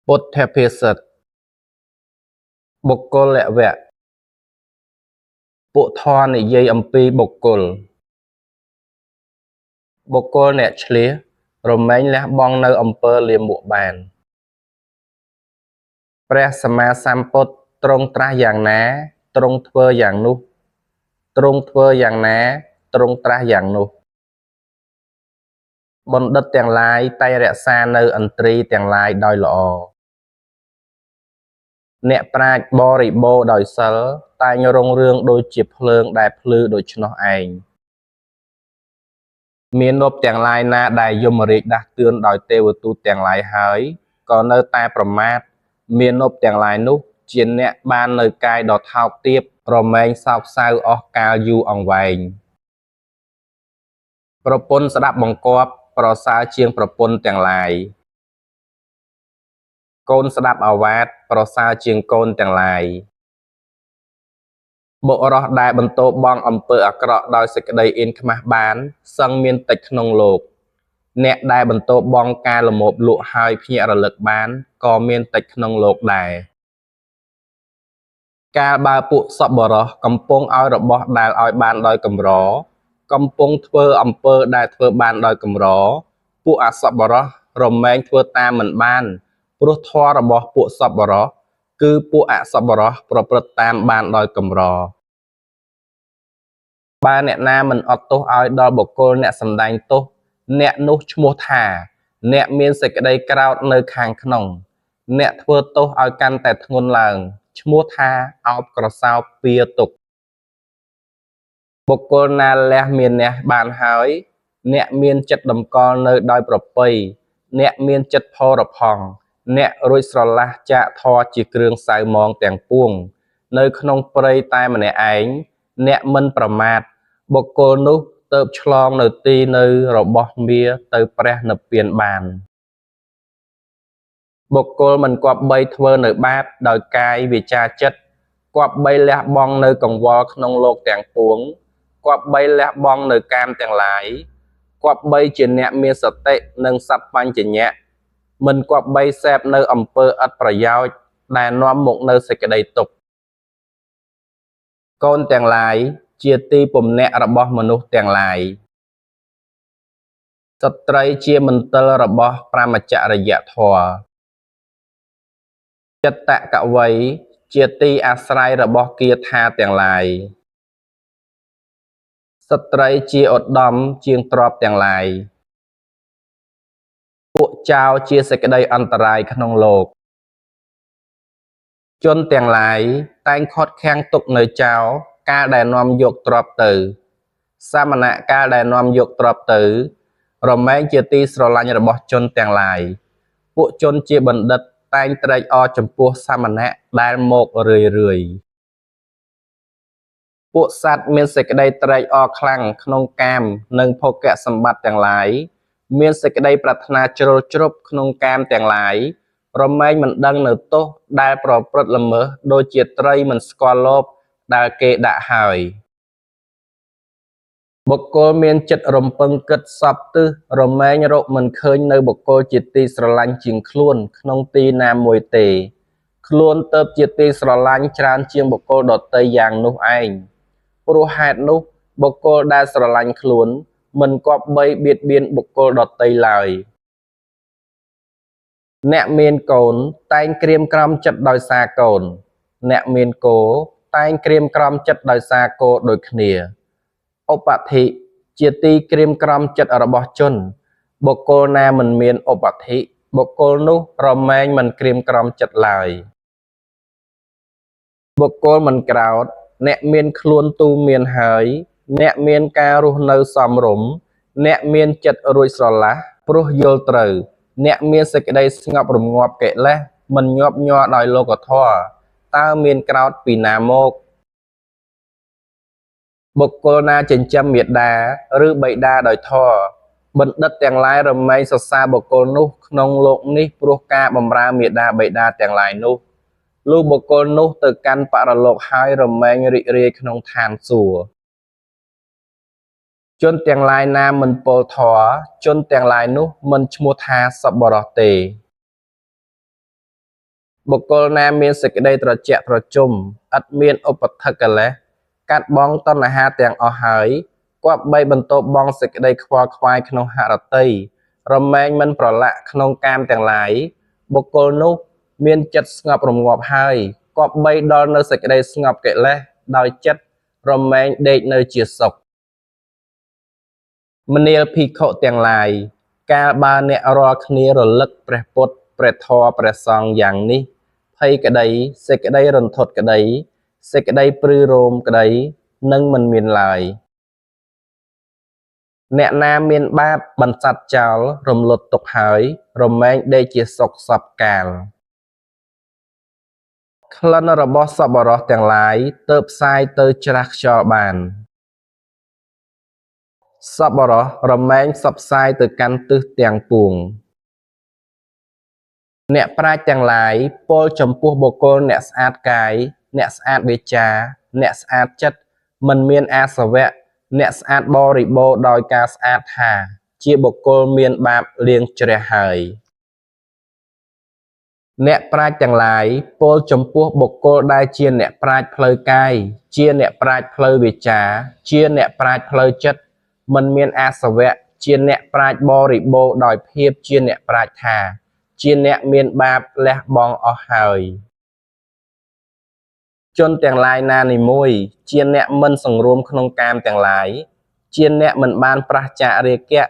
ពុទ្ធភាសិតបុគ្គលវៈពួកធម៌និយាយអំពីបុគ្គលបុគ្គលអ្នកឈ្លាសរមែងលះបង់នូវអំពើលាមកបានព្រះសម្មាសម្ពុទ្ធទ្រង់ត្រាស់យ៉ាងណាទ្រង់ធ្វើយ៉ាងនោះទ្រង់ធ្វើយ៉ាងណាទ្រង់ត្រាស់យ៉ាងនោះបណ្ឌិតទាំងឡាយតែងរក្សានូវឥន្ទ្រីយ៍ទាំងឡាយដោយល្អអ្នកប្រាជ្ញបរិបូរណ៍ដោយសីលតែងរុងរឿងដូចជាភ្លើងដែលភ្លឺដូច្នោះឯងមាណពទាំងឡាយណាដែលយមរាជដាស់តឿនដោយទេវទូតទាំងឡាយហើយក៏នៅតែប្រមាថមាណពទាំងឡាយនោះជាអ្នកបាននូវកាយដ៏ថោកទាបរមែងសោកសៅអស់កាលយូរអង្វែងប្រពន្ធស្ដាប់បង្គាប់ប្រសើរជាងប្រពន្ធទាំងឡាយកូនស្ដាប់ឱវាទប្រសើរជាងកូនទាំងឡាយបុរសដែលបន្ទោបង់អំពើអាក្រក់ដោយសេចក្តីអៀនខ្មាសបានសឹងមានតិចក្នុងលោកអ្នកដែលបន្ទោបង់ការល្មោភលក់ហើយភ្ញាក់រលឹកបានក៏មានតិចក្នុងលោកដែរកាលបើពួកសប្បុរសកំពុងឲ្យរបស់ដែលឲ្យបានដោយកម្រកំពុងធ្វើអំពើដែលធ្វើបានដោយកម្រពួកអសប្បុរសរមែងធ្វើតាមមិនបានព្រោះធម៌របស់ពួកសប្បុរសគឺពួកអសប្បុរសប្រព្រឹត្តតាមបានដោយកម្របើអ្នកណាមិនអត់ទោសឲ្យដល់បុគ្គលអ្នកសម្ដែងទោសអ្នកនោះឈ្មោះថាអ្នកមានសេចក្តីក្រោធនៅខាងក្នុងអ្នកធ្វើទោសឲ្យកាន់តែធ្ងន់ឡើងឈ្មោះថាឱបក្រសោបពៀរទុក្ខបុគ្គលណាលះមានះបានហើយអ្នកមានចិត្តតម្កល់នៅដោយប្រពៃអ្នកមានចិត្តផូរផង់អ្នករួចស្រឡះចាកធម៌ជាគ្រឿងសៅហ្មងទាំងពួងនៅក្នុងព្រៃតែម្នាក់ឯងអ្នកមិនប្រមាទបុគ្គលនោះទើបឆ្លងនៅទីនៅរបស់មារទៅព្រះនិព្វានបានបុគ្គលមិនគប្បីធ្វើនៅបាបដោយកាយវាចាចិត្តគប្បីលះបង់នៅកង្វល់ក្នុងលោកទាំងពួងគប្បីលះបង់នៅកាមទាំងឡាយគប្បីជាអ្នកមានសតិនិងសប្បញ្ញៈមិនគប្បីសេពនៅអំពើឥតប្រយោជន៍ដែលនាំមកនៅសេចក្តីទុក្ខកូនទាំងឡាយជាទីពំនាក់របស់មនុស្សទាំងឡាយស្ត្រីជាមន្ទិលរបស់ព្រហ្មចរិយធម៌ចិត្តកវីជាទីអាស្រ័យរបស់គាថាទាំងឡាយស្ត្រីជាឧត្តមជាងទ្រព្យទាំងឡាយពួកចោរជាសេចក្តីអន្តរាយក្នុងលោកជនទាំងឡាយតែងឃាត់ឃាំងទុកនៅចោរកាលដែលនាំយកទ្រព្យទៅសមណៈកាលដែលនាំយកទ្រព្យទៅរមែងជាទីស្រឡាញ់របស់ជនទាំងឡាយពួកជនជាបណ្ឌិតតែងត្រេកអរចំពោះសមណៈដែលមករឿយរឿយពួកសត្វមានសេចក្តីត្រេកអរខ្លាំងក្នុងកាមនិងភោគសម្បត្តិទាំងឡាយមានសេចក្តីប្រាថ្នាជ្រុលជ្រុបក្នុងកាមទាំងឡាយរមែងមិនដឹងនៅទោសដែលប្រព្រឹត្តល្មើសដូចជាត្រីមិនស្គាល់លបដែលគេដាក់ហើយបុគ្គលមានចិត្តរំពឹងគិតសព្វទិសរមែងរកមិនឃើញនៅបុគ្គលជាទីស្រឡាញ់ជាងខ្លួនក្នុងទីណាមួយទេខ្លួនទើបជាទីស្រឡាញ់ច្រើនជាងបុគ្គលដទៃយ៉ាងនោះឯងព្រោះហេតុនោះបុគ្គលដែលស្រឡាញ់ខ្លួនមិនគប្បីបៀតបៀនបុគ្គលដទៃឡើយអ្នកមានកូនតែងក្រៀមក្រំចិត្តដោយសារកូនអ្នកមានគោតែងក្រៀមក្រំចិត្តដោយសារគោដូចគ្នាឧបធិជាទីក្រៀមក្រំចិត្តរបស់ជនបុគ្គលណាមិនមានឧបធិបុគ្គលនោះរមែងមិនក្រៀមក្រំចិត្តឡើយបុគ្គលមិនក្រោធអ្នកមានខ្លួនទូមានហើយអ្នកមានការរស់នៅសមរម្យអ្នកមានចិត្តរួចស្រឡះព្រោះយល់ត្រូវអ្នកមានសេចក្តីស្ងប់រងាប់កិលេសមិនញាប់ញ័រដោយលោកធម៌តើមានក្រោធពីណាមកបុគ្គលណាចិញ្ចឹមមាតាឬបិតាដោយធម៌បណ្ឌិតទាំងឡាយរមែងសរសើរបុគ្គលនោះក្នុងលោកនេះព្រោះការបម្រើមាតាបិតាទាំងឡាយនោះលុះបុគ្គលនោះទៅកាន់បរលោកហើយរមែងរីករាយក្នុងឋានសួគ៌ជនទាំងឡាយណាមិនពោលធម៌ជនទាំងឡាយនោះមិនឈ្មោះថាសប្បុរសទេ បុគ្គលណាមានសេចក្តីត្រជាក់ត្រជុំឥតមានឧបទ្ទវកិលេសកាត់បង់តណ្ហាទាំងអស់ហើយគប្បីបន្ទោបង់សេចក្តីខ្វល់ខ្វាយក្នុងហឫទ័យរមែងមិនប្រឡាក់ក្នុងកាមទាំងឡាយបុគ្គលនោះមានចិត្តស្ងប់រងាប់ហើយគប្បីដល់នៅសេចក្តីស្ងប់កិលេសដោយចិត្តរមែងដេកនៅជាសុខមនាលភិក្ខុទាំងឡាយកាលបើអ្នករាល់គ្នារលឹកព្រះពុទ្ធព្រះធម៌ព្រះសង្ឃយ៉ាងនេះភ័យក្តីសេចក្តីរន្ធត់ក្តីសេចក្តីព្រឺរោមក្តីនឹងមិនមានឡើយអ្នកណាមានបាបបន្សាត់ចោលរំលត់ទុកហើយរមែងដេកជាសុខសព្វកាលក្លិនរបស់សប្បុរសទាំងឡាយទើបផ្សាយទៅច្រាសខ្យល់បានសប្បុរសរមែងផ្សព្វផ្សាយទៅកាន់ទិសទាំងពួងអ្នកប្រាជ្ញទាំងឡាយពោលចំពោះបុគ្គលអ្នកស្អាតកាយអ្នកស្អាតវាចាអ្នកស្អាតចិត្តមិនមានអាសវៈអ្នកស្អាតបរិបូរណ៍ដោយការស្អាតថាជាបុគ្គលមានបាបលាងជ្រះហើយអ្នកប្រាជ្ញទាំងឡាយពោលចំពោះបុគ្គលដែលជាអ្នកប្រាជ្ញផ្លូវកាយជាអ្នកប្រាជ្ញផ្លូវវាចាជាអ្នកប្រាជ្ញផ្លូវចិត្តមិនមានអាសវៈជាអ្នកប្រាជ្ញបរិបូរណ៍ដោយភាពជាអ្នកប្រាជ្ញថាជាអ្នកមានបាបលះបង់អស់ហើយជនទាំងឡាយណានីមួយជាអ្នកមិនសង្រួមក្នុងកាមទាំងឡាយជាអ្នកមិនបានប្រះចាករាគៈ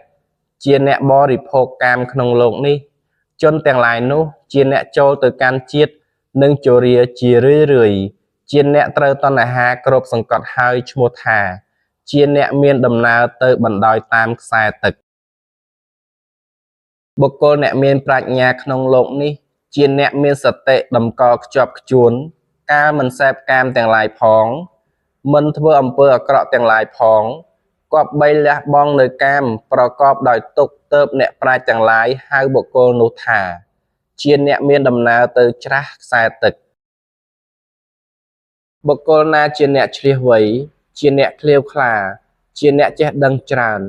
ជាអ្នកបរិភោគកាមក្នុងលោកនេះជនទាំងឡាយនោះជាអ្នកចូលទៅកាន់ជាតិនិងជរាជារឿយៗជាអ្នកត្រូវតណ្ហាគ្របសង្កត់ហើយឈ្មោះថាជាអ្នកមានដំណើរទៅបណ្ដោយតាមខ្សែទឹកបុគ្គលអ្នកមានប្រាជ្ញាក្នុងលោកនេះជាអ្នកមានសតិតម្កល់ខ្ជាប់ខ្ជួនកាលមិនសេពកាមទាំងឡាយផងមិនធ្វើអំពើអាក្រក់ទាំងឡាយផងគប្បីលះបង់នៅកាមប្រកបដោយទុក្ខទើបអ្នកប្រាជ្ញទាំងឡាយហៅបុគ្គលនោះថាជាអ្នកមានដំណើរទៅច្រាសខ្សែទឹកបុគ្គលណាជាអ្នកឈ្លាសវៃជាអ្នកក្លៀវក្លាជាអ្នកចេះដឹងច្រើន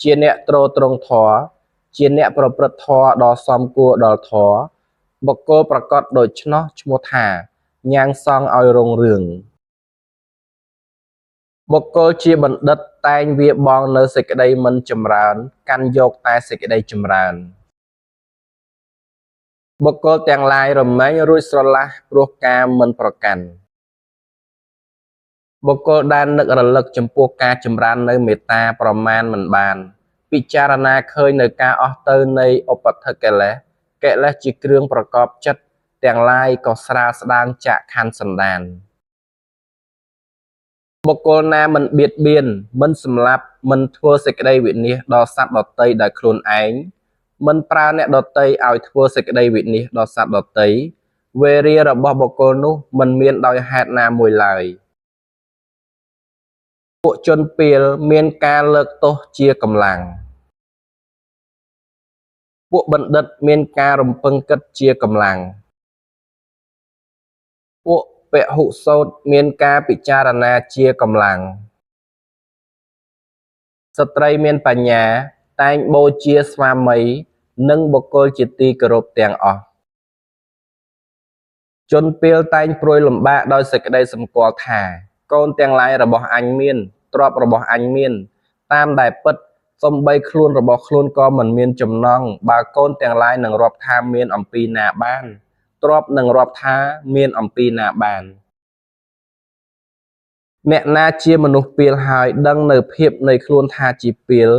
ជាអ្នកទ្រទ្រង់ធម៌ជាអ្នកប្រព្រឹត្តធម៌ដ៏សមគួរដល់ធម៌បុគ្គលប្រកបដូច្នោះឈ្មោះថាញ៉ាំងសង់ឲ្យរុងរឿងបុគ្គលជាបណ្ឌិតតែងវាបង់នៅសេចក្តីមិនចម្រើនកាន់យកតែសេចក្តីចម្រើនបុគ្គលទាំងឡាយរមែងរួចស្រឡះព្រោះការមិនប្រកាន់បុគ្គលដែលនឹករលឹកចំពោះការចម្រើននៅមេត្តាប្រមាណមិនបានពិចារណាឃើញនៅការអស់ទៅនៃឧបទ្ទវកិលេសកិលេសជាគ្រឿងប្រកបចិត្តទាំងឡាយក៏ស្រាលស្ដាងចាកខណ្ឌសន្តានបុគ្គលណាមិនបៀតបៀនមិនសម្លាប់មិនធ្វើសេចក្តីវិនាសដល់សត្វដទៃដោយខ្លួនឯងមិនប្រើអ្នកដទៃឲ្យធ្វើសេចក្តីវិនាសដល់សត្វដទៃវេរារបស់បុគ្គលនោះមិនមានដោយហេតុណាមួយឡើយពួកជនពាលមានការលើកទោសជាកម្លាំងពួកបណ្ឌិតមានការរំពឹងគិតជាកម្លាំងពួកពហុសូត្រមានការពិចារណាជាកម្លាំងស្ត្រីមានបញ្ញាតែងបូជាស្វាមីនិងបុគ្គលជាទីគោរពទាំងអស់ជនពាលតែងព្រួយលំបាកដោយសេចក្តីសម្គាល់ថាកូនទាំងឡាយរបស់អញមានទ្រព្យរបស់អញមានតាមដែលពិតសូម្បីខ្លួនរបស់ខ្លួនក៏មិនមានចំណងបើកូនទាំងឡាយនឹងរាប់ថាមានអំពីណាបានទ្រព្យនឹងរាប់ថាមានអំពីណាបានអ្នកណាជាមនុស្សពាលហើយដឹងនៅភាពនៃខ្លួនថាជាពាល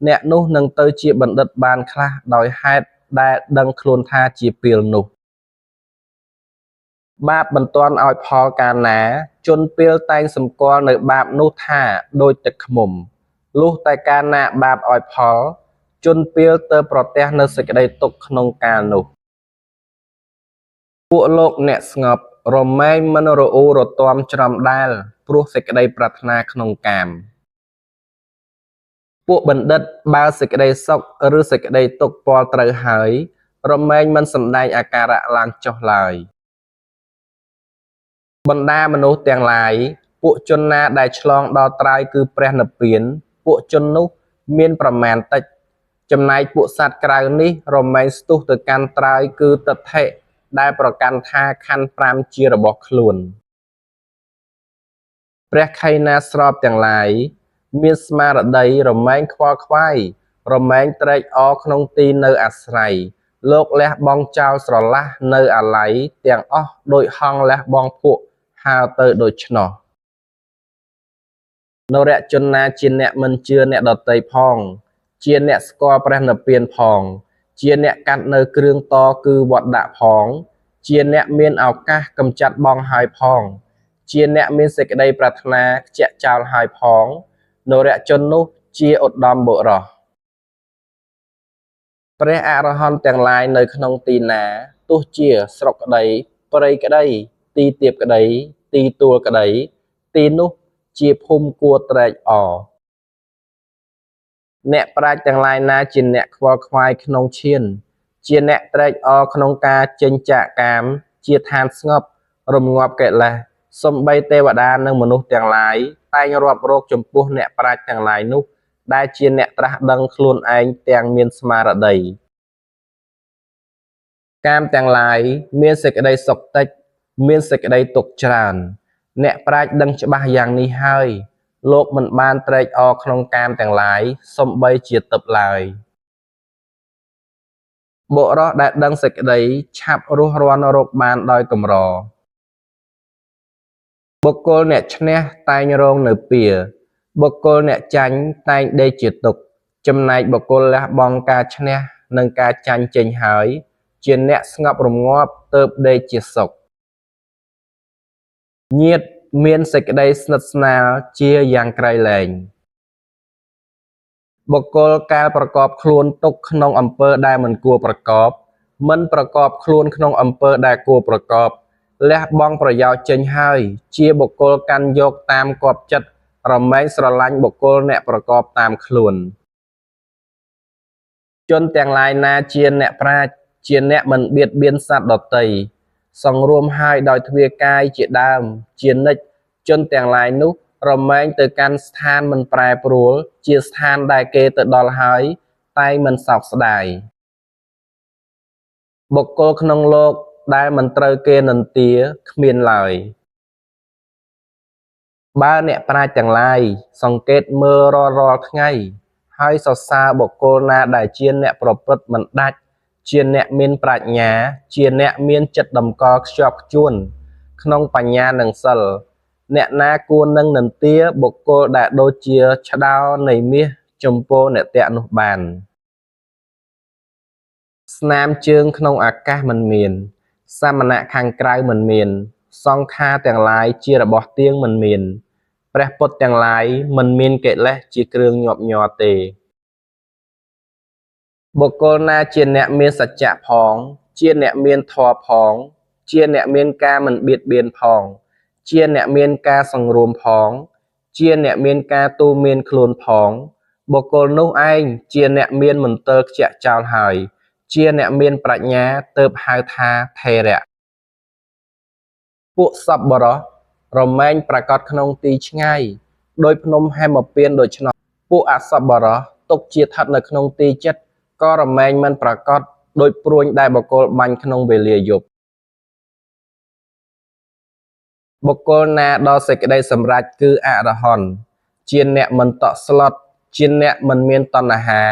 អ្នកនោះនឹងទៅជាបណ្ឌិតបានខ្លះដោយហេតុដែលដឹងខ្លួនថាជាពាលនោះបាបមិនទាន់ឲ្យផលកាលណាជនពាលតែងសម្គាល់នៅបាបនោះថាដូចទឹកឃ្មុំលុះតែកាលណាបាបឲ្យផលជនពាលទៅប្រទះនៅសេចក្តីទុក្ខក្នុងកាលនោះពួកលោកអ្នកស្ងប់រមែងមិនរអ៊ូរទាំច្រំដែលព្រោះសេចក្តីប្រាថ្នាក្នុងកាមពួកបណ្ឌិតបើសេចក្តីសុខឬសេចក្តីទុក្ខពាល់ត្រូវហើយរមែងមិនសម្ដែងអាការៈឡើងចុះឡើយបណ្ដាមនុស្សទាំងឡាយពួកជនណាដែលឆ្លងដល់ត្រើយគឺព្រះនិព្វានពួកជននោះមានប្រមាណតិចចំណែកពួកសត្វក្រៅនេះរមែងស្ទុះទៅកាន់ត្រើយគឺទិដ្ឋិ ដែលប្រកាន់ថាខន្ធ៥ជារបស់ខ្លួន ព្រះខៃណាស្របទាំងឡាយ មានស្មារតីរមែងខ្វល់ខ្វាយ រមែងត្រេកអរក្នុងទីនៅអាស្រ័យ លោកលះបង់ចោលស្រឡះនូវអាល័យទាំងអស់ដូចហង្សលះបង់ភក់ហើរទៅដូច្នោះ នរជនណាជាអ្នកមិនជឿអ្នកដទៃផង ជាអ្នកស្គាល់ព្រះនិព្វានផង ជាអ្នកកាត់នូវគ្រឿងតគឺវឌ្ឍផង ជាអ្នកមានឱកាសកម្ចាត់បង់ហើយផង ជាអ្នកមានសេចក្តីប្រាថ្នាខ្ជាក់ចោលហើយផង នរជននោះជាឧត្តមបុរស ព្រះអរហន្តទាំងឡាយនៅក្នុងទីណា ទោះជាស្រុកក្តី ព្រៃក្តី ទីទាបក្តី ទីទួលក្តី ទីនោះជាភូមិគួរត្រេកអរ អ្នកប្រាជ្ញទាំងឡាយណាជាអ្នកខ្វល់ខ្វាយក្នុងឈាន ជាអ្នកត្រេកអរក្នុងការចេញចាកកាម ជាឋានស្ងប់ រម្ងាប់កិលេស សូម្បីទេវតានិងមនុស្សទាំងឡាយ តែងរាប់រកចំពោះអ្នកប្រាជ្ញទាំងឡាយនោះ ដែលជាអ្នកត្រាស់ដឹងខ្លួនឯងទាំងមានស្មារតី កាមទាំងឡាយ មានសេចក្តីសុខតិច មានសេចក្តីទុក្ខច្រើន អ្នកប្រាជ្ញដឹងច្បាស់យ៉ាងនេះហើយ លោកមិនបានត្រេកអរក្នុងកាមទាំងឡាយ សូម្បីជាទិព្វឡើយ បុរសដែលដឹងសេចក្តី ឆាប់រួសរាន់រកបានដោយកម្រ បុគ្គលអ្នកឈ្នះតែងរងនូវពៀរ បុគ្គលអ្នកចាញ់តែងដេកជាទុក្ខ ចំណែកបុគ្គលលះបង់ការឈ្នះនិងការចាញ់ចេញហើយ ជាអ្នកស្ងប់រម្ងាប់ទើបដេកជាសុខ ញាតិមានសេចក្តីស្និទ្ធស្នាលជាយ៉ាងក្រៃលែង បុគ្គលកាលប្រកបខ្លួនទុកក្នុងអំពើដែលមិនគួរប្រកប មិនប្រកបខ្លួនក្នុងអំពើដែលគួរប្រកប លះបង់ប្រយោជន៍ចេញហើយ ជាបុគ្គលកាន់យកតាមគាប់ចិត្ត រមែងស្រឡាញ់បុគ្គលអ្នកប្រកបតាមខ្លួន ជនទាំងឡាយណាជាអ្នកប្រាជ្ញ ជាអ្នកមិនបៀតបៀនសត្វដទៃ សង្រួមហើយដោយទ្វាកាយជាដើម ជានិច្ច ជនទាំងឡាយនោះ រមែងទៅកាន់ស្ថានមិនប្រែប្រួល ជាស្ថានដែលគេទៅដល់ហើយ តែងមិនសោកស្ដាយ បុគ្គលក្នុងលោកដែលមិនត្រូវគេនិន្ទាគ្មានឡើយ បើអ្នកប្រាជ្ញទាំងឡាយ សង្កេតមើលរាល់ៗថ្ងៃ ហើយសរសើរបុគ្គលណាដែលជាអ្នកប្រព្រឹត្តមិនដាច់ ជាអ្នកមានប្រាជ្ញា ជាអ្នកមានចិត្តតម្កល់ខ្ជាប់ខ្ជួន ក្នុងបញ្ញានិងសីល អ្នកណាគួរនឹងនិន្ទាបុគ្គលដែលដូចជាឆ្ដោនៃមាសចំពោះអ្នកតៈនោះបាន ស្នាមជើងក្នុងអាកាសមិនមាន សមណៈខាងក្រៅមិនមាន សង្ខារទាំងឡាយជារបស់ទៀងមិនមាន ព្រះពុទ្ធទាំងឡាយមិនមានកិលេសជាគ្រឿងញាប់ញ័រទេ បុគ្គលណាជាអ្នកមានសច្ចៈផង ជាអ្នកមានធម៌ផង ជាអ្នកមានការមិនបៀតបៀនផង ជាអ្នកមានការសង្រួមផង ជាអ្នកមានការទូន្មានខ្លួនផង បុគ្គលនោះឯងជាអ្នកមានមន្ទិលខ្ជាក់ចោលហើយ ជាអ្នកមានប្រាជ្ញាទើបហៅថាថេរៈ ពួកសប្បុរសរមែងប្រាកដក្នុងទីឆ្ងាយ ដូចភ្នំហេមពាន្តដូច្នោះ ពួកអសប្បុរសទុកជាស្ថិតនៅក្នុងទីជិត ក៏រមែងមិនប្រាកដដូចព្រួញដែលបុគ្គលបាញ់ក្នុងវេលាយប់ បុគ្គលណាដល់សេចក្តីសម្រេចគឺអរហន្ត ជាអ្នកមិនតក់ស្លុត ជាអ្នកមិនមានតណ្ហា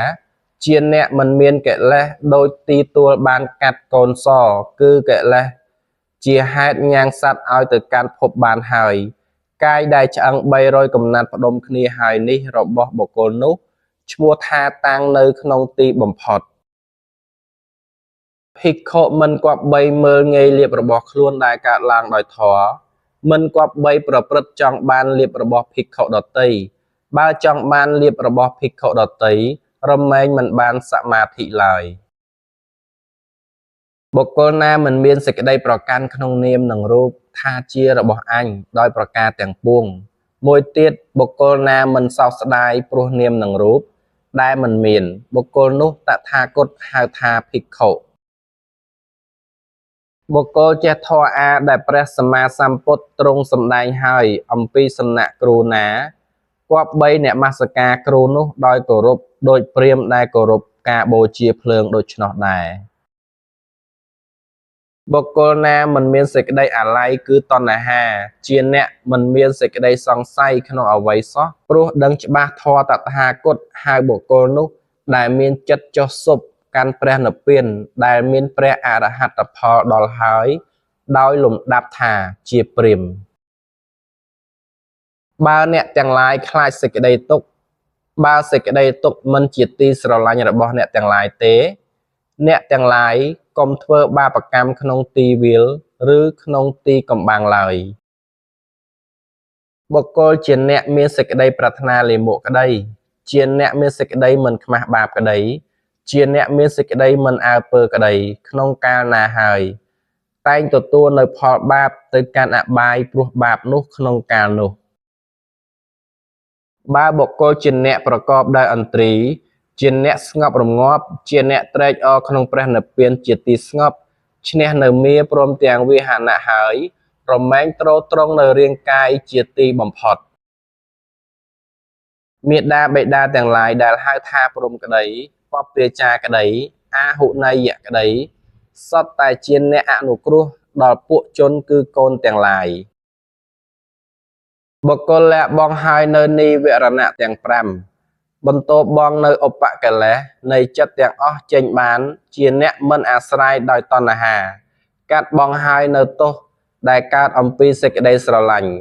ជាអ្នកមិនមានកិលេសដូចទីទួលបានកាត់កូនសគឺកិលេសជាហេតុញ៉ាំងសត្វឲ្យទៅកាន់ភពបានហើយ កាយដែលឆ្អឹង300កំណាត់ផ្ដុំគ្នាហើយនេះរបស់បុគ្គលនោះ ឈ្មោះថាតាំងនៅក្នុងទីបំផុត ភិក្ខុមិនគប្បីមើលងាយលាភរបស់ខ្លួនដែលកើតឡើងដោយធម៌ មិនគប្បីប្រព្រឹត្តចង់បានលាភរបស់ភិក្ខុដទៃ បើចង់បានលាភរបស់ភិក្ខុដទៃ រមែងមិនបានសមាធិឡើយ បុគ្គលណាមិនមានសេចក្តីប្រកាន់ក្នុងនាមនិងរូបថាជារបស់អញដោយប្រការទាំងពួង មួយទៀតបុគ្គលណាមិនសោកស្ដាយព្រោះនាមនិងរូបដែលមិនមាន បុគ្គលនោះតថាគតហៅថាភិក្ខុ បុគ្គលចេះធម៌អាដែលព្រះសម្មាសម្ពុទ្ធទ្រង់សម្ដែងហើយអំពីសំណាក់គ្រូណា គប្បីនមស្ការគ្រូនោះដោយគោរពដូចព្រាហ្មណ៍ដែលគោរពការបូជាភ្លើងដូច្នោះដែរ។ បុគ្គលណាមិនមានសេចក្តីអាល័យគឺតណ្ហា ជាអ្នកមិនមានសេចក្តីសង្ស័យក្នុងអ្វីសោះ ព្រោះដឹងច្បាស់ធម៌តថាគតហៅបុគ្គលនោះ ដែលមានចិត្តចុះសុបកាន់ព្រះនិព្វាន ដែលមានព្រះអរហត្តផលដល់ហើយ ដោយលំដាប់ថាជាព្រាហ្មណ៍ បើអ្នកទាំងឡាយខ្លាចសេចក្តីទុក្ខ បើសេចក្តីទុក្ខមិនជាទីស្រឡាញ់របស់អ្នកទាំងឡាយទេ អ្នកទាំងឡាយកុំធ្វើបាបកម្មក្នុងទីវាល ឬក្នុងទីកំបាំងឡើយ បុគ្គលជាអ្នកមានសេចក្តីប្រាថ្នាលាមកក្តី ជាអ្នកមានសេចក្តីមិនខ្មាស់បាបក្តី ជាអ្នកមានសេចក្តីមិនអើពើក្តី ក្នុងកាលណាហើយ តែងទទួលនូវផលបាបទៅកាន់អបាយព្រោះបាបនោះក្នុងកាលនោះ បើបុគ្គលជាអ្នកប្រកបដោយឥន្ទ្រី ជាអ្នកស្ងប់រងាប់ ជាអ្នកត្រេកអរក្នុងព្រះនិព្វានជាទីស្ងប់ ឈ្នះនូវមារព្រមទាំងវាហនៈហើយ រមែងទ្រទ្រង់នូវរាងកាយជាទីបំផុត មាតាបិតាទាំងឡាយដែលហៅថាព្រហ្មក្តី បព្វចារក្តី អាហុណយក្តី សុទ្ធតែជាអ្នកអនុគ្រោះដល់ពួកជនគឺកូនទាំងឡាយ បុគ្គលលះបង់ហើយនូវនិវរណៈទាំង5 បន្ទោបង់នូវឧបកិលេសនៃចិត្តទាំងអស់ចេញបាន ជាអ្នកមិនអាស្រ័យដោយតណ្ហា កាត់បង់ហើយនូវទោសដែលកើតអំពីសេចក្តីស្រឡាញ់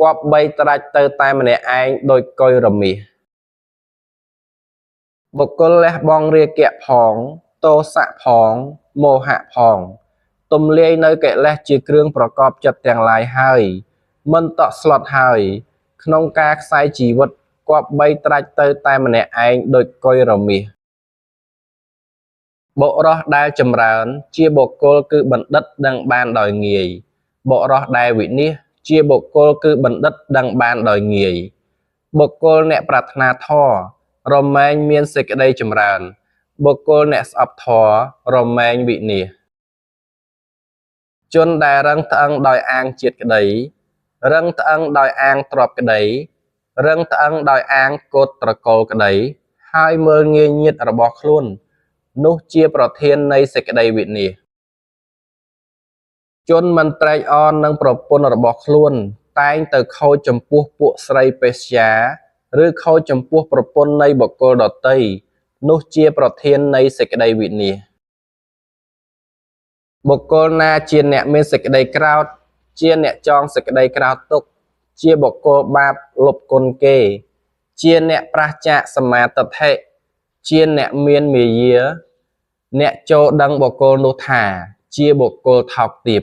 គប្បីត្រាច់ទៅតែម្នាក់ឯងដូចកុយរមាស បុគ្គលលះបង់រាគៈផង ទោសៈផង មោហៈផង ទំលាយនូវកិលេសជាគ្រឿងប្រកបចិត្តទាំងឡាយហើយ មិនតក់ស្លុតហើយ ក្នុងការខ្សែជីវិតគប្បីត្រាច់ទៅតែម្នាក់ឯងដូចកុយរមាស បុរសដែលចម្រើន ជាបុគ្គលគឺបណ្ឌិតដឹងបានដោយងាយ បុរសដែលវិនាស ជាបុគ្គលគឺបណ្ឌិតដឹងបានដោយងាយ បុគ្គលអ្នកប្រាថ្នាធម៌ រមែងមានសេចក្តីចម្រើន បុគ្គលអ្នកស្អប់ធម៌ រមែងវិនាស ជនដែលរឹងត្អឹងដោយអាងជាតិក្តី រឹងត្អឹងដោយអាងទ្រព្យក្តី រឹងត្អឹងដោយអាងកូតត្រកូលក្តី ហើយមើលងាយញាតិរបស់ខ្លួន នោះជាប្រធាននៃសេចក្តីវិនាស ជនមិនត្រេកអរនឹងប្រពន្ធរបស់ខ្លួន តែងទៅខូចចំពោះពួកស្រីពេស្យា ឬខូចចំពោះប្រពន្ធនៃបុគ្គលដទៃ នោះជាប្រធាននៃសេចក្តីវិនាស បុគ្គលណាជាអ្នកមានសេចក្តីក្រោធ ជាអ្នកចងសេចក្តីក្រោធទុក ជាបុគ្គលបាបលុបគុណគេ ជាអ្នកប្រាសចាកសមាទិដ្ឋិ ជាអ្នកមានមាយា អ្នកចូលដឹងបុគ្គលនោះថា ជាបុគ្គលថោកទាប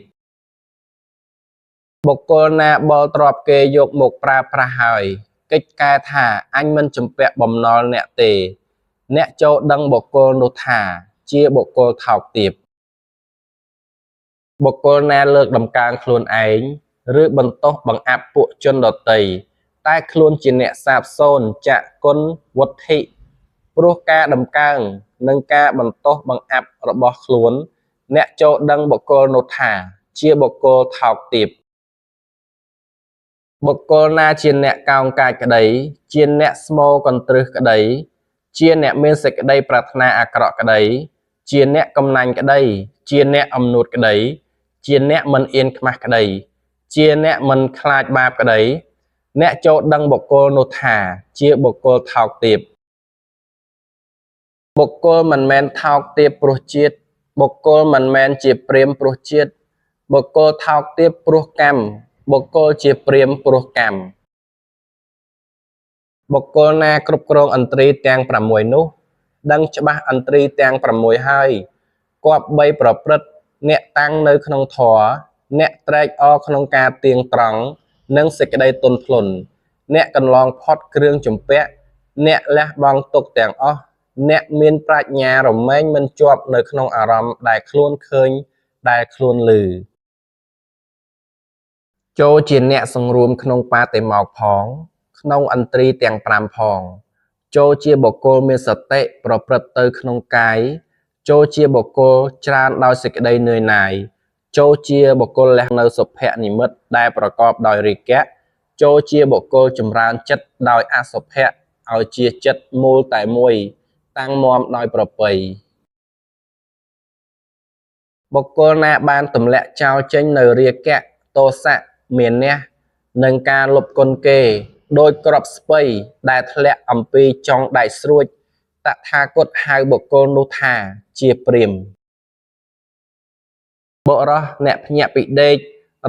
បុគ្គលណាបល់ទ្រព្យគេយកមកប្រើប្រាស់ហើយ កិច្ចកែថាអញមិនជំពាក់បំណុលអ្នកទេ អ្នកចូលដឹងបុគ្គលនោះថា ជាបុគ្គលថោកទាប បុគ្គលណាលើកតម្កើងខ្លួនឯង ឬបន្ទោសបង្អាប់ពួកជនដទៃ តែខ្លួនជាអ្នកសាបសូន្យចាកគុណវុទ្ធិ ព្រោះការតម្កើង និងការបន្ទោសបង្អាប់របស់ខ្លួន អ្នកចូលដឹងបុគ្គលនោះថា ជាបុគ្គលថោកទាប បុគ្គលណាជាអ្នកកោងកាចក្តី ជាអ្នកស្មូរកន្ទ្រឹះក្តី ជាអ្នកមានសេចក្តីប្រាថ្នាអាក្រក់ក្តី ជាអ្នកកំណាញ់ក្តី ជាអ្នកអំនួតក្តី ជាអ្នកមិនអៀនខ្មាស់ក្តី ជាអ្នកមិនខ្លាចបាបក្តី អ្នកចូលដឹងបុគ្គលនោះថា ជាបុគ្គលថោកទាប បុគ្គលមិនមែនថោកទាបព្រោះជាតិ បុគ្គលមិនមែនជាព្រាហ្មណ៍ព្រោះជាតិ បុគ្គលថោកទាបព្រោះកម្ម បុគ្គលជាព្រាហ្មណ៍ព្រោះកម្ម បុគ្គលណាគ្រប់គ្រងឥន្ទ្រីទាំង6នោះ ដឹងច្បាស់ឥន្ទ្រីទាំង6ហើយ គប្បីប្រព្រឹត្តអ្នកតាំងនៅក្នុងធម៌ អ្នកត្រេកអរក្នុងការទៀងត្រង់ និងសេចក្តីទន់ភ្លន់ អ្នកកន្លងផុតគ្រឿងជំពាក់ អ្នកលះបង់ទុក្ខទាំងអស់ អ្នកមានប្រាជ្ញារមែងមិនជាប់នៅក្នុងអារម្មណ៍ដែលខ្លួនឃើញដែលខ្លួនឮ ចូលជាអ្នកសង្រួមក្នុងបាតិមោក្ខផង ក្នុងឥន្ទ្រីទាំង5ផង ចូលជាបុគ្គលមានសតិប្រព្រឹត្តទៅក្នុងកាយ ចូលជាបុគ្គលច្រើនដោយសេចក្តីនឿយណាយ ចូលជាបុគ្គលលះនៅសុភនិមិត្តដែលប្រកបដោយរាគៈ ចូលជាបុគ្គលចម្រើនចិត្តដោយអសុភៈឲ្យជាចិត្តមូលតែមួយ តាំងមាំដោយប្រពៃ បុគ្គលណាបានទម្លាក់ចោលចេញនូវរាគៈ ទោសៈ មានះ និងការលប់គុណគេ ដូចគ្រាប់ស្ពៃដែលធ្លាក់អំពីចុងដែកស្រួច តថាគតហៅបុគ្គលនោះថាជាព្រាហ្មណ៍ បុរសអ្នកភ្ញាក់ពីដេក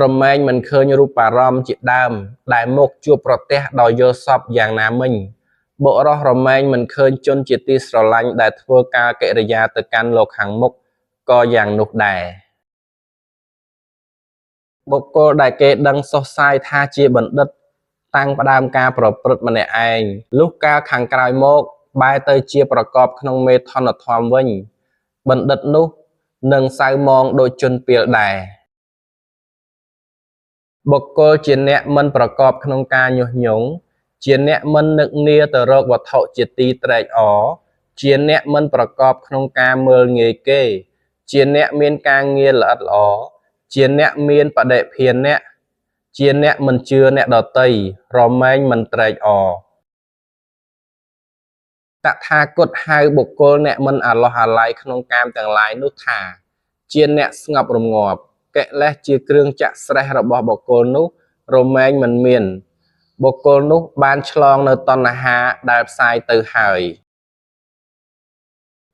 រមែងមិនឃើញរូបារម្មណ៍ជាដើម ដែលមកជួបប្រទះដោយយល់សប្តិយ៉ាងណាមិញ បុរសរមែងមិនឃើញជនជាទីស្រឡាញ់ដែលធ្វើកាលកិរិយាទៅកាន់លោកខាងមុខ ក៏យ៉ាងនោះដែរ បុគ្គលដែលគេដឹងសុសសាយថាជាបណ្ឌិត តាំងផ្ដើមការប្រព្រឹត្តម្នាក់ឯង លុះកាលខាងក្រោយមក បែរទៅជាប្រកបក្នុងមេថុនធម៌វិញ បណ្ឌិតនោះនឹងសៅហ្មងដូចជនពាលដែរ បុគ្គលជាអ្នកមិនប្រកបក្នុងការញុះញង់ ជាអ្នកមិននឹកនាទៅរកវត្ថុជាទីត្រេកអរ ជាអ្នកមិនប្រកបក្នុងការមើលងាយគេ ជាអ្នកមានការងារល្អិតល្អ ជាអ្នកមានបដិភាណៈ ជាអ្នកមិនជឿអ្នកដទៃ រមែងមិនត្រេកអរ តថាគតហៅបុគ្គលអ្នកមិនអាឡោះអាល័យក្នុងកាមទាំងឡាយនោះថា ជាអ្នកស្ងប់រងាប់ កិលេសជាគ្រឿងចាក់ស្រេះរបស់បុគ្គលនោះ រមែងមិនមាន បុគ្គលនោះបានឆ្លងនូវតណ្ហាដែលផ្សាយទៅហើយ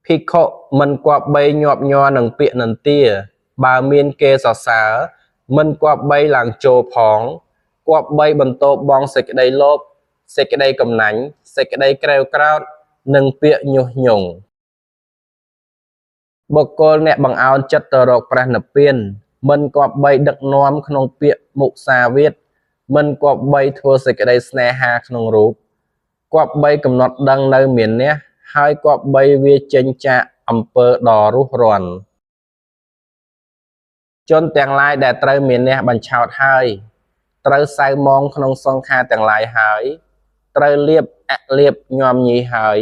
ភិក្ខុមិនគប្បីញាប់ញ័រនឹងពាក្យនិន្ទា បើមានគេសរសើរ មិនគប្បីឡើងចូលផង គប្បីបន្ទោបង់សេចក្តីលោភ សេចក្តីកំណាញ់ សេចក្តីក្រេវក្រោធ និងពាក្យញុះញង់ បុគ្គលអ្នកបង្អោនចិត្តទៅរកព្រះនិព្វាន មិនគប្បីដឹកនាំក្នុងពាក្យមុសាវាទ មិនគប្បីធ្វើសេចក្តីស្នេហាក្នុងរូប គប្បីកំណត់ដឹងនូវមានះ ហើយគប្បីវាចេញចាកអំពើដ៏រួសរាន់ ជនទាំងឡាយដែលត្រូវមានះបញ្ឆោតហើយ ត្រូវសៅហ្មងក្នុងសង្ខារទាំងឡាយហើយ ត្រូវលាភអលាភញាំញីហើយ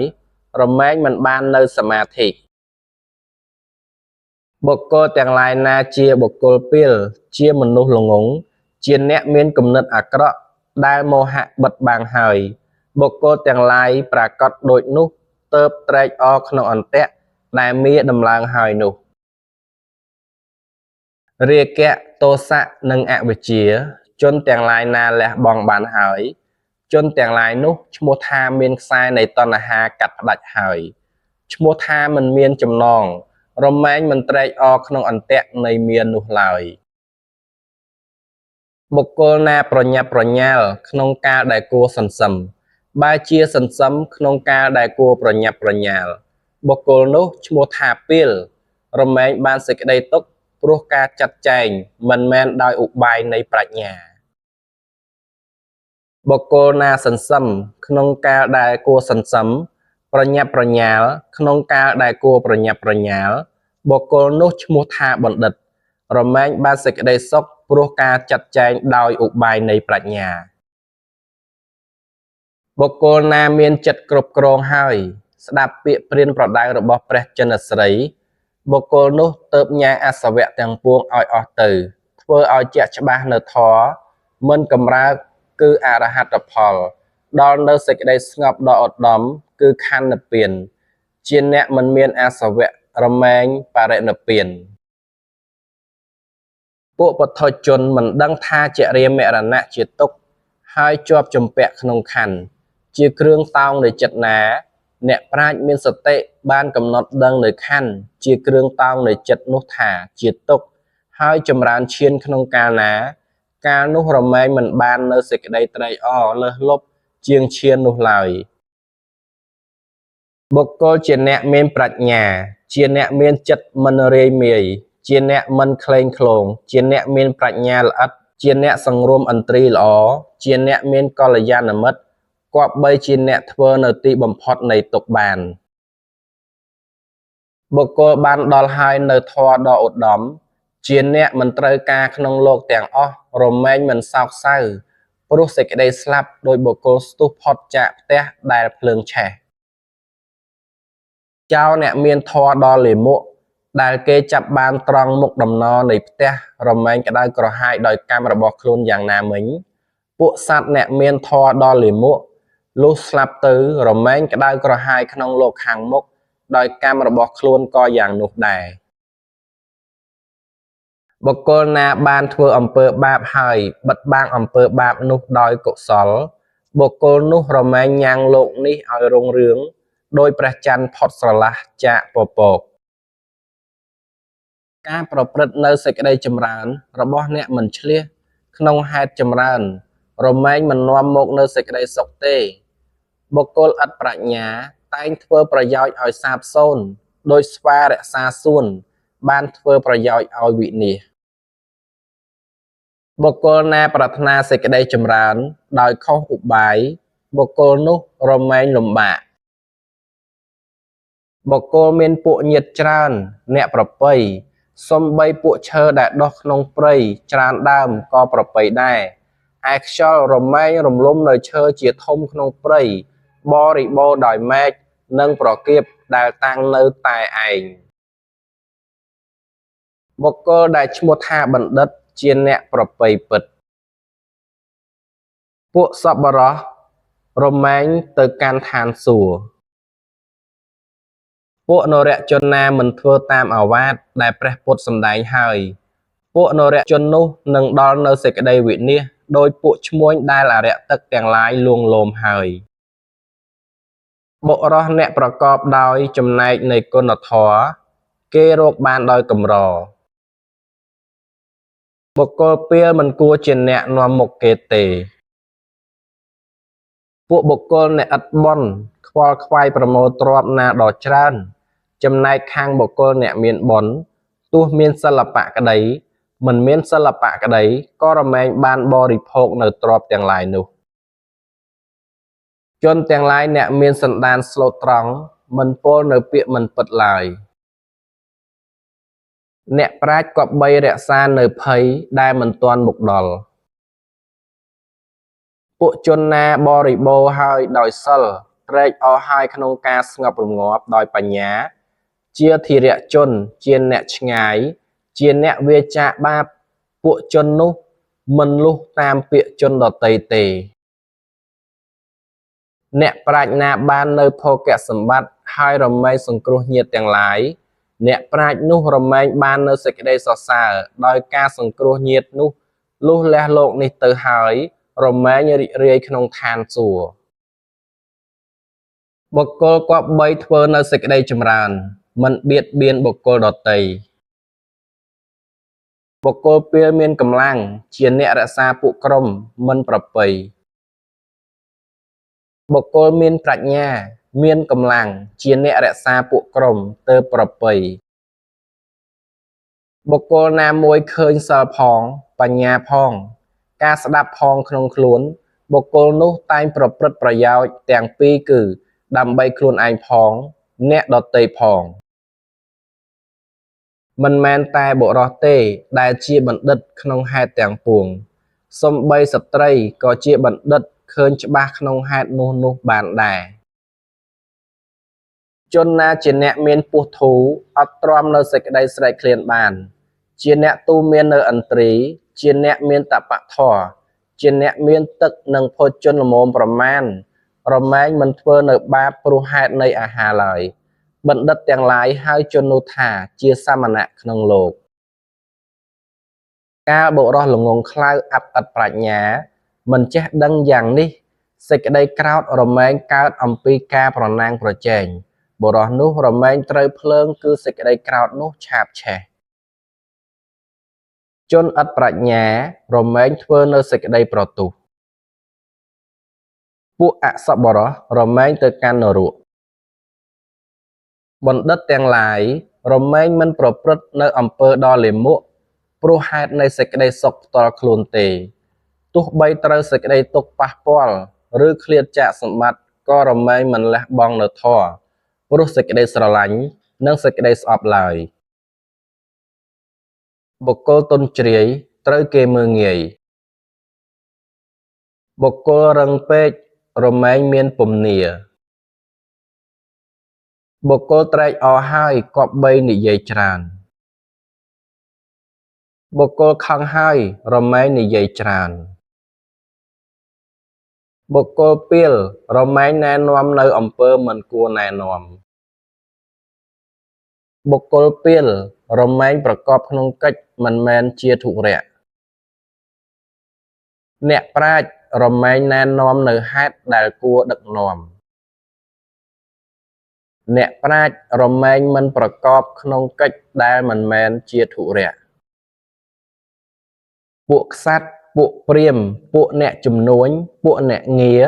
រមែងមិនបាននូវសមាធិ បុគ្គលទាំងឡាយណាជាបុគ្គលពាល ជាមនុស្សល្ងង់ ជាអ្នកមានគំនិតអាក្រក់ ដែលមោហៈបិទបាំងហើយ បុគ្គលទាំងឡាយប្រាកដដូចនោះ ទើបត្រេកអរក្នុងអន្ទាក់ដែលមារដំឡើងហើយនោះ រាគៈ ទោសៈ និងអវិជ្ជា ជនទាំងឡាយណាលះបង់បានហើយ ជនទាំងឡាយនោះឈ្មោះថាមានខ្សែនៃតណ្ហាកាត់ផ្តាច់ហើយ ឈ្មោះថាមិនមានចំណង រមែងមិនត្រេកអរក្នុងអន្ទាក់នៃមារនោះឡើយ បុគ្គលណាប្រញាប់ប្រញាល់ក្នុងកាលដែលគួរសន្សឹម បែរជាសន្សឹមក្នុងកាលដែលគួរប្រញាប់ប្រញាល់ បុគ្គលនោះឈ្មោះថាពាល រមែងបានសេចក្តីទុក្ខព្រោះការចាត់ចែងមិនមែនដោយឧបាយនៃប្រាជ្ញា បុគ្គលណាសន្សឹមក្នុងកាលដែលគួរសន្សឹម ប្រញាប់ប្រញាល់ក្នុងកាលដែលគួរប្រញាប់ប្រញាល់ បុគ្គលនោះឈ្មោះថាបណ្ឌិត រមែងបានសេចក្តីសុខព្រោះការចាត់ចែងដោយឧបាយនៃប្រាជ្ញា បុគ្គលណាមានចិត្តគ្រប់គ្រងហើយ ស្ដាប់ពាក្យប្រៀនប្រដៅរបស់ព្រះចិនស្រី បុគ្គលនោះទើបញ៉ាងអាសវៈទាំងពួងឲ្យអស់ទៅ ធ្វើឲ្យជាក់ច្បាស់នូវធម៌ មិនកម្រើកគឺអរហត្តផល ដល់នូវសេចក្តីស្ងប់ដ៏ឧត្តមគឺខន្ធនិព្វាន ជាអ្នកមិនមានអាសវៈរមែងបរិនិព្វាន ពួកបុថុជនមិនដឹងថាជរាមរណៈជាទុក្ខ ហើយជាប់ជំពាក់ក្នុងខន្ធ ជាគ្រឿងតោងនៃចិត្តណា អ្នកប្រាជ្ញមានសតិបានកំណត់ដឹងនូវខន្ធ ជាគ្រឿងតោងនៃចិត្តនោះថាជាទុក្ខ ហើយចម្រើនឈានក្នុងកាលណា កាលនោះរមែងមិនបាននូវសេចក្តីត្រេកអរលើសលប់ជាងឈាននោះឡើយ បុគ្គលជាអ្នកមានប្រាជ្ញា ជាអ្នកមានចិត្តមិនរាយមាយ ជាអ្នកមិនក្លែងក្លង ជាអ្នកមានប្រាជ្ញាល្អិត ជាអ្នកសង្រួមឥន្ទ្រីល្អ ជាអ្នកមានកល្យាណមិត្ត គប្បីជាអ្នកធ្វើនៅទីបំផុតនៃទុក្ខបាន បុគ្គលបានដល់ហើយនូវធម៌ដ៏ឧត្តម ជាអ្នកមិនត្រូវការក្នុងលោកទាំងអស់ រមែងមិនសោកសៅ ព្រោះសេចក្តីស្លាប់ដូចបុគ្គលស្ទុះផុតចាកផ្ទះដែលភ្លើងឆេះ ចោរអ្នកមានធម៌ដ៏លាមក ដែលគេចាប់បានត្រង់មុខដំណរនៃផ្ទះ រមែងក្តៅក្រហាយដោយកម្មរបស់ខ្លួនយ៉ាងណាមិញ ពួកសត្វអ្នកមានធម៌ដ៏លាមក លុះស្លាប់ទៅរមែងក្តៅក្រហាយក្នុងលោកខាងមុខ ដោយកម្មរបស់ខ្លួនក៏យ៉ាងនោះដែរ។ បុគ្គលណាបានធ្វើអំពើបាបហើយបិទបាំងអំពើបាបនោះដោយកុសល បុគ្គលនោះរមែងញ៉ាំងលោកនេះឲ្យរុងរឿង ដូចព្រះចន្ទផុតស្រឡះចាកពពក ការប្រព្រឹត្តនូវសេចក្តីចម្រើន របស់អ្នកមិនឈ្លាស ក្នុងហេតុចម្រើន រមែងមិននាំមកនូវសេចក្តីសុខទេ បុគ្គលឥតប្រាជ្ញា តែងធ្វើប្រយោជន៍ឲ្យសាបសូន្យ ដូចស្វារក្សាសួន បានធ្វើប្រយោជន៍ឲ្យវិនាស បុគ្គលណាប្រាថ្នាសេចក្តីចម្រើន ដោយខុសឧបាយ បុគ្គលនោះរមែងលំបាក បុគ្គលមានពួកញាតិច្រើន អ្នកប្រពៃ សូម្បីពួកឈើដែលដុះក្នុងព្រៃច្រើនដើមក៏ប្រពៃដែរ ឯខ្យល់រមែងរំលំនូវឈើជាធំក្នុងព្រៃ បរិបូរណ៍ដោយមែក និងប្រគាបដែលតាំងនៅតែឯង បុគ្គលដែលឈ្មោះថាបណ្ឌិតជាអ្នកប្រពៃពិត ពួកសប្បុរសរមែងទៅកាន់ឋានសួគ៌ ពួកនរជនណាមិនធ្វើតាមឱវាទដែលព្រះពុទ្ធសម្ដែងហើយ ពួកនរជននោះនឹងដល់នូវសេចក្តីវិនាសដូចពួកឈ្មួញដែលអារក្សទឹកទាំងឡាយលួងលោមហើយ បុរសអ្នកប្រកបដោយចំណែកនៃគុណធម៌ គេរកបានដោយកម្រ បុគ្គលពាលមិនគួរជាអ្នកនាំមុខគេទេ ពួកបុគ្គលអ្នកឥតបុណ្យខ្វល់ខ្វាយប្រមូលទ្រព្យណាដ៏ច្រើន ចំណែកខាងបុគ្គលអ្នកមានបុណ្យ ទោះមានសិល្បៈក្តី មិនមានសិល្បៈក្តី ក៏រមែងបានបរិភោគនូវទ្រព្យទាំងឡាយនោះ ជនទាំងឡាយអ្នកមានសន្តានស្លូតត្រង់ មិនពោលនូវពាក្យមិនពិតឡើយ អ្នកប្រាជ្ញគប្បីរក្សានូវភ័យដែលមិនទាន់មកដល់ ពួកជនណាបរិបូរណ៍ហើយដោយសីល ត្រេកអរហើយក្នុងការស្ងប់រងាប់ដោយបញ្ញា ជាធីរជន ជាអ្នកឆ្ងាយ ជាអ្នកវៀរចាកបាប ពួកជននោះមិនលុះតាមពាក្យជនដទៃទេ អ្នកប្រាជ្ញណាបាននូវភោគសម្បត្តិហើយរមែងសង្គ្រោះញាតិទាំងឡាយ អ្នកប្រាជ្ញនោះរមែងបាននូវសេចក្តីសរសើរដោយការសង្គ្រោះញាតិនោះលុះលះលោកនេះទៅហើយ រមែងរីករាយក្នុងឋានសួគ៌ បុគ្គលគប្បីធ្វើនូវសេចក្តីចម្រើន មិនបៀតបៀនបុគ្គលដទៃ បុគ្គលពាលមានកម្លាំង ជាអ្នករក្សាពួកក្រុម មិនប្រពៃ បុគ្គលមានប្រាជ្ញា មានកម្លាំង ជាអ្នករក្សាពួកក្រុម ទើបប្រពៃ បុគ្គលណាមួយឃើញសីលផង បញ្ញាផង ការស្តាប់ផងក្នុងខ្លួន បុគ្គលនោះតែងប្រព្រឹត្តប្រយោជន៍ទាំងពីរគឺ ដើម្បីខ្លួនឯងផង អ្នកដទៃផង មិនមែនតែបុរសទេដែលជាបណ្ឌិតក្នុងហេតុទាំងពួង សូម្បីស្ត្រីក៏ជាបណ្ឌិតឃើញច្បាស់ក្នុងហេតុនោះៗបានដែរ ជនណាជាអ្នកមានពោះធូរ អត់ទ្រាំនូវសេចក្តីស្រេកឃ្លានបាន ជាអ្នកទូន្មាននូវឥន្ទ្រី ជាអ្នកមានតបធម៌ ជាអ្នកមានទឹកនិងភោជនល្មមប្រមាណ រមែងមិនធ្វើនូវបាបព្រោះហេតុនៃអាហារឡើយ បណ្ឌិតទាំងឡាយហៅជននោះថាជាសមណៈក្នុងលោក កាលបុរសល្ងង់ខ្លៅអាប់ឥតប្រាជ្ញា មិនចេះដឹងយ៉ាងនេះ សេចក្តីក្រោធរមែងកើតអំពីការប្រណាំងប្រជែង បុរសនោះរមែងត្រូវភ្លើងគឺសេចក្តីក្រោធនោះឆាបឆេះ ជនឥតប្រាជ្ញារមែងធ្វើនូវសេចក្តីប្រទូស ពួកអសប្បុរសរមែងទៅកាន់នរក បណ្ឌិតទាំងឡាយរមែងមិនប្រព្រឹត្តនូវអំពើដ៏លាមក ព្រោះហេតុនៃសេចក្តីសុខផ្ទាល់ខ្លួនទេ ទោះបីត្រូវសេចក្តីទុក្ខប៉ះពាល់ ឬឃ្លាតចាកសម្បត្តិក៏រមែងមិនលះបង់នូវធម៌ ព្រោះសេចក្តីស្រឡាញ់ និងសេចក្តីស្អប់ឡើយ បុគ្គលទន់ជ្រាយត្រូវគេមើលងាយ បុគ្គលរឹងពេករមែងមានពំនា បុគ្គលត្រេកអរហើយគប្បីនិយាយច្រើន បុគ្គលខឹងហើយរមែងនិយាយច្រើន បុគ្គលពាលរមែងណែនាំនូវអំពើមិនគួរណែនាំ បុគ្គលពាល រមែងប្រកបក្នុងកិច្ចមិនមែនជាធុរៈ អ្នកប្រាជ្ញរមែងណែនាំនូវហេតុដែលគួរដឹកនាំ អ្នកប្រាជ្ញរមែងមិនប្រកបក្នុងកិច្ចដែលមិនមែនជាធុរៈ ពួកក្សត្រ ពួកព្រាហ្មណ៍ ពួកអ្នកជំនួញ ពួកអ្នកងារ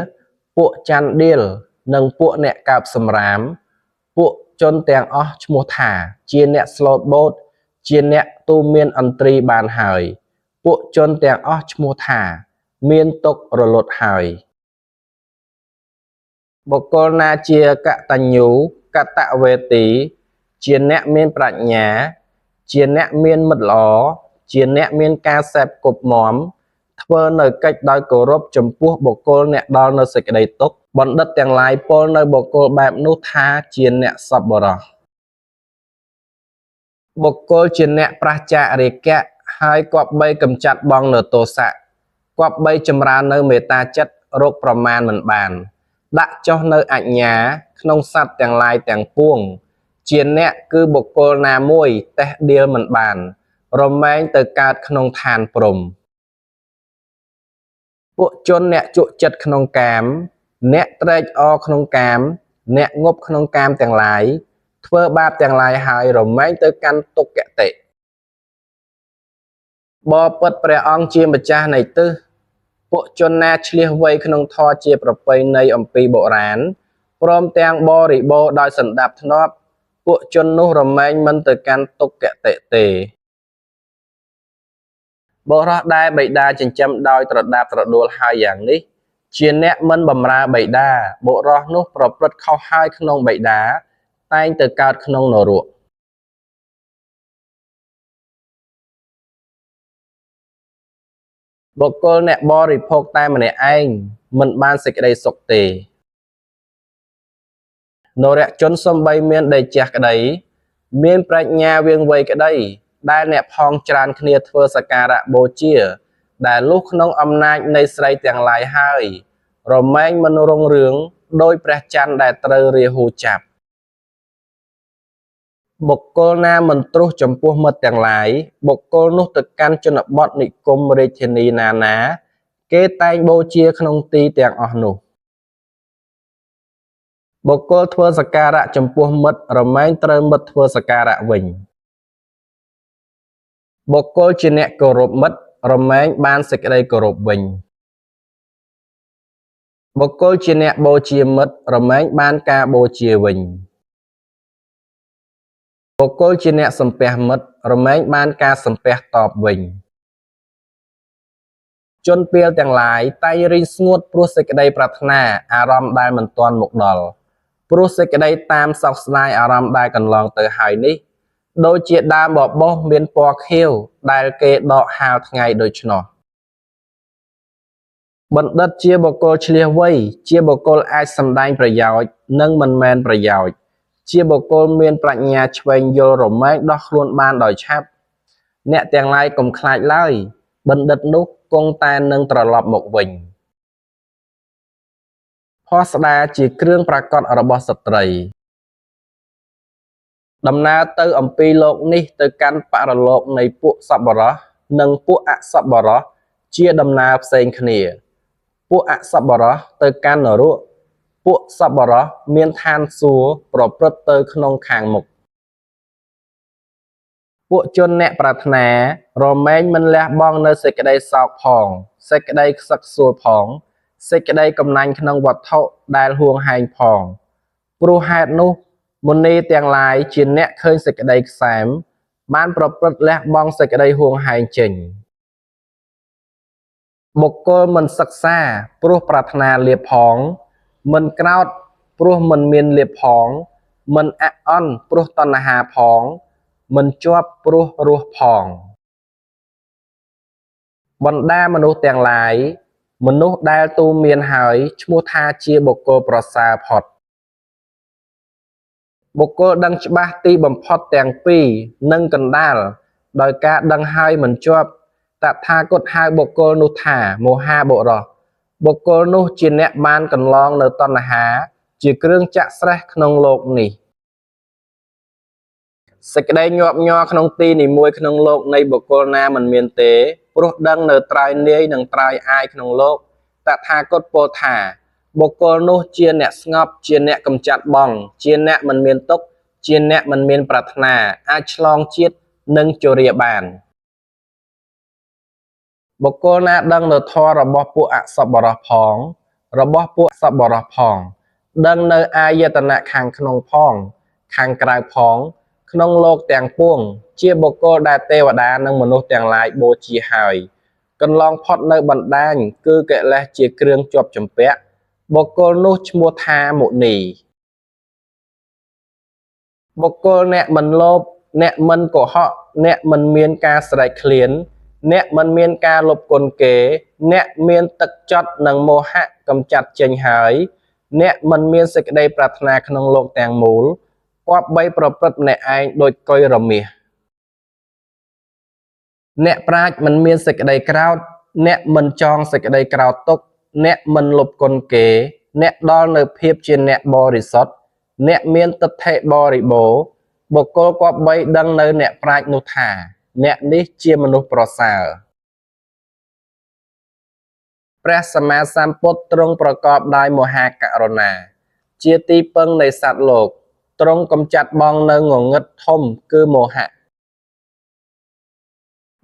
ពួកចាណ្ឌាល និងពួកអ្នកកើបសំរាម ពួកជនទាំងអស់ឈ្មោះថា ជាអ្នកស្លូតបូត ជាអ្នកទូន្មានឥន្ទ្រីយ៍បានហើយ ពួកជនទាំងអស់ឈ្មោះថា មានទុក្ខរលត់ហើយ បុគ្គលណាជាកតញ្ញូកតវេទី ជាអ្នកមានប្រាជ្ញា ជាអ្នកមានមិត្តល្អ ជាអ្នកមានការសេពគប់មាំ ធ្វើនូវកិច្ចដោយគោរពចំពោះបុគ្គលអ្នកដល់នូវសេចក្តីទុក្ខ បណ្ឌិតទាំងឡាយពោលនូវបុគ្គលបែបនោះថាជាអ្នកសប្បុរស បុគ្គលជាអ្នកប្រាសចាករាគៈ ហើយគប្បីកម្ចាត់បង់នូវទោសៈ គប្បីចម្រើននូវមេត្តាចិត្តរកប្រមាណមិនបាន ដាក់ចុះនូវអញ្ញា ក្នុងសត្វទាំងឡាយទាំងពួង ជាអ្នកគឺបុគ្គលណាមួយតេះដៀលមិនបាន រមែងទៅកើតក្នុងឋានព្រហ្ម ពួកជនអ្នកជក់ចិត្តក្នុងកាម អ្នកត្រេកអរក្នុងកាម អ្នកងប់ក្នុងកាមទាំងឡាយ ធ្វើបាបទាំងឡាយហើយរមែងទៅកាន់ទុគតិ បពិតព្រះអង្គជាម្ចាស់នៃទិស ពួកជនណាឈ្លាសវៃក្នុងធម៌ជាប្រពៃណីអំពីបុរាណ ព្រមទាំងបរិបូរណ៍ដោយសណ្តាប់ធ្នាប់ ពួកជននោះរមែងមិនទៅកាន់ទុគតិទេ បុរសដែលបិតាចិញ្ចឹមដោយត្រដាបត្រដួលហើយយ៉ាងនេះ ជាអ្នកមិនបម្រើបិតា បុរសនោះប្រព្រឹត្តខុសហើយក្នុងបិតា តែងទៅកើតក្នុងនរក បុគ្គលអ្នកបរិភោគតែម្នាក់ឯង មិនបានសេចក្តីសុខទេ នរជនសូម្បីមានតេជៈក្តី មានប្រាជ្ញាវាងវៃក្តី ដែលអ្នកផងច្រើនគ្នាធ្វើសក្ការៈបូជា ដែលលុះក្នុងអំណាចនៃស្រីទាំងឡាយហើយ រមែងមិនរុងរឿងដូចព្រះចន្ទដែលត្រូវរាហូចាប់ បុគ្គលណាមិនទ្រុសចំពោះមិត្តទាំងឡាយ បុគ្គលនោះទៅកាន់ជនបទនិគមរាជធានីណាណា គេតែងបូជាក្នុងទីទាំងអស់នោះ បុគ្គលធ្វើសក្ការៈចំពោះមិត្ត រមែងត្រូវមិត្តធ្វើសក្ការៈវិញ បុគ្គលជាអ្នកគោរពមិត្ត រមែងបានសេចក្តីគោរពវិញ បុគ្គលជាអ្នកបូជាមិត្ត រមែងបានការបូជាវិញ បុគ្គលជាអ្នកសំពះមិត្ត រមែងបានការសំពះតបវិញ ជនពាលទាំងឡាយតែងរីងស្ងួតព្រោះសេចក្តីប្រាថ្នាអារម្មណ៍ដែលមិនទាន់មកដល់ ព្រោះសេចក្តីតាមសោកស្តាយអារម្មណ៍ដែលកន្លងទៅហើយនេះ ដូចជាដើមបបោសមានពណ៌ខៀវដែលគេដកហាលថ្ងៃដូច្នោះ បណ្ឌិតជាបុគ្គលឈ្លាសវៃ ជាបុគ្គលអាចសម្ដែងប្រយោជន៍ និងមិនមែនប្រយោជន៍ ជាបុគ្គលមានប្រាជ្ញាឈ្វេងយល់រមែងដោះខ្លួនបានដោយឆាប់ អ្នកទាំងឡាយកុំខ្លាចឡើយ បណ្ឌិតនោះគង់តែនឹងត្រឡប់មកវិញ ភស្តាជាគ្រឿងប្រាកដរបស់ស្ត្រី ដំណើរទៅអំពីលោកនេះទៅកាន់បរលោកនៃពួកសប្បុរស និងពួកអសប្បុរសជាដំណើរផ្សេងគ្នា ពួកអសប្បុរសទៅកាន់នរក ពួកសប្បុរសមានឋានសួគ៌ប្រព្រឹត្តទៅក្នុងខាងមុខ ពួកជនអ្នកប្រាថ្នា រមែងមិនលះបង់នូវសេចក្តីសោកផង សេចក្តីខ្សឹកខ្សួលផង សេចក្តីកំណាញ់ក្នុងវត្ថុដែលហួងហែងផង ព្រោះហេតុនោះ មុនីទាំងឡាយជាអ្នកឃើញសេចក្តីក្សែម បានប្រព្រឹត្តលះបង់សេចក្តីហួងហែងចេញ បុគ្គលមិនសិក្សា ព្រោះប្រាថ្នាលាភផង មិនក្រោធព្រោះមិនមានលាភផង មិនអាក់អន់ព្រោះតណ្ហាផង មិនជាប់ព្រោះរស់ផង បណ្តាមនុស្សទាំងឡាយ មនុស្សដែលទូន្មានហើយ ឈ្មោះថាជាបុគ្គលប្រសើរផុត បុគ្គលដឹងច្បាស់ទីបំផុតទាំងពីរ និងកណ្តាល ដោយការដឹងហើយមិនជាប់ តថាគតហៅបុគ្គលនោះថា មហាបុរស បុគ្គលនោះជាអ្នកបានកន្លងនូវតណ្ហា ជាគ្រឿងចាក់ស្រេះក្នុងលោកនេះ។ សេចក្តីញាប់ញ័រក្នុងទីនីមួយក្នុងលោកនៃបុគ្គលណាមិនមានទេព្រោះដឹងនៅត្រើយនាយនិងត្រើយអាយក្នុងលោកតថាគតពោលថាបុគ្គលនោះជាអ្នកស្ងប់ជាអ្នកកំចាត់បងជាអ្នកមិនមានទុក្ខជាអ្នកមិនមានប្រាថ្នាអាចឆ្លងជាតិនិងជរាបានបុគ្គលណាដឹងនៅធម៌របស់ពួកអសប្បុរសផងរបស់ពួកសប្បុរសផងដឹងនៅអាយតនៈខាងក្នុងផងខាងក្រៅផងក្នុងលោកទាំងពួងជាបុគ្គលដែលទេវតានិងមនុស្សទាំងឡាយបូជាហើយកន្លងផុតនៅបណ្ដាញគឺកិលេសជាគ្រឿងជាប់ជំពាក់បុគ្គលនោះឈ្មោះថាមុនីបុគ្គលអ្នកមិនលោភអ្នកមិនកុហកអ្នកមិនមានការស្រែកឃ្លានអ្នកមិនមានការលុបគុណគេអ្នកមានទឹកចត់និងមោហៈកំចាត់ចេញហើយអ្នកមិនមានសេចក្តីប្រាថ្នាក្នុងលោកទាំងមូលគប្បីប្រព្រឹត្តម្នាក់ឯងដូចកុយរមាសអ្នកប្រាជ្ញមិនមានសេចក្តីក្រោធអ្នកមិនចងសេចក្តីក្រោធទុកអ្នកមិនលុបគុណគេអ្នកដល់នៅភាពជាអ្នកបរិសុទ្ធអ្នកមានទិដ្ឋិបរិបូរណ៍បុគ្គលគប្បីដឹងនៅអ្នកប្រាជ្ញនោះថាអ្នកនេះជាមនុស្សប្រសើរព្រះសម្មាសម្ពុទ្ធទ្រង់ប្រកបដោយមហាករុណាជាទីពឹងនៃសត្វលោកទ្រង់កំចាត់បងនៅងងឹតធំគឺមោហៈ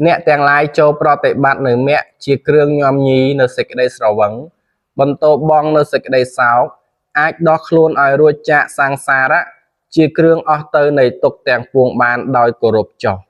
អ្នកទាំងឡាយចូលប្រតិបត្តិនៅមគ្គជាគ្រឿងញាំញីនៅសេចក្តីស្រវឹងបន្ទោបងនៅសេចក្តីសោកអាចដោះខ្លួនឲ្យរួចចាកសង្សារៈជាគ្រឿងអស់ទៅនៃទុក្ខទាំងពួងបានដោយគោរពចុះ។